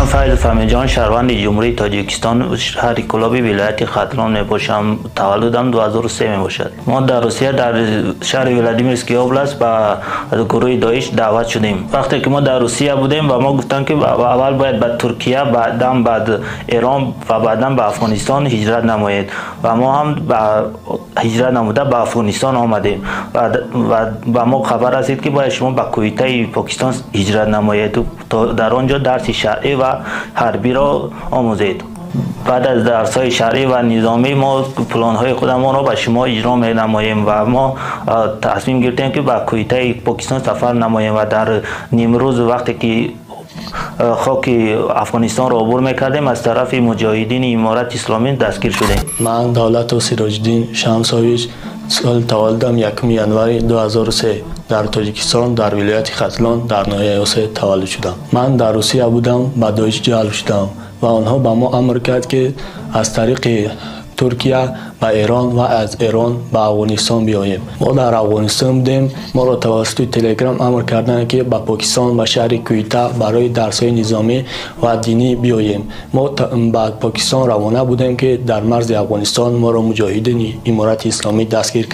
Ман Файз Фамиҷон, шаҳрванди Ҷумҳурии Тоҷикистон, шаҳри Кӯлоби вилояти Хатлон мебошам. Таваллудам 2003 мебошад. Мо дар Русия, дар шаҳри Владимирский област ба гурӯҳи Доиш даъват шудем. Вақте ки мо дар Русия будем, ба мо гуфтанд, ки аввал бояд ба Туркия, баъдан ба Эрон ва баъдан ба Афғонистон ҳиҷрат намоед. Ва мо ҳам ба ҳиҷрат намуда ба Афғонистон омадем ва ба мо хабар расид, ки бояд шумо ба Кӯйтаи Покистон ҳиҷрат намоед, то дар он ҷо дарси шаръӣ ва ҳарбиро омӯзед. Баъд аз дарсҳои шаръӣ ва низомӣ мо планҳои худамонро ба шумо иҷро менамоем ва мо тасмим гирифтем, ки ба Кӯйтаи Покистон сафар намоем. Ва дар нимрӯз, вақте ки хоки Афғонистонро убур мекардем, аз тарафи муҷоҳидини Иморати Исломӣ дастгир шудем. Ман Давлатов Сироҷиддин Шамсович, соли таваллудам 1 январи 2003, дар Тоҷикистон, дар вилояти Хатлон, дар ноҳияи Ҳосир таваллуд шудам. Ман дар Русия будам, ба Доиш ҷалб шудам ва онҳо ба мо амр кард, ки аз тариқи Туркия ба Эрон ва аз Эрон ба Афғонистон биёем. Мо дар Афғонистон будем, моро тавассути Телеграм амр карданд, ки ба Покистон, ба шаҳри Кӯйта барои дарсҳои низомӣ ва динӣ биёем. Мо ба Покистон равона будем, ки дар марзи Афғонистон моро муҷоҳидини Иморати Исломӣ дастгир.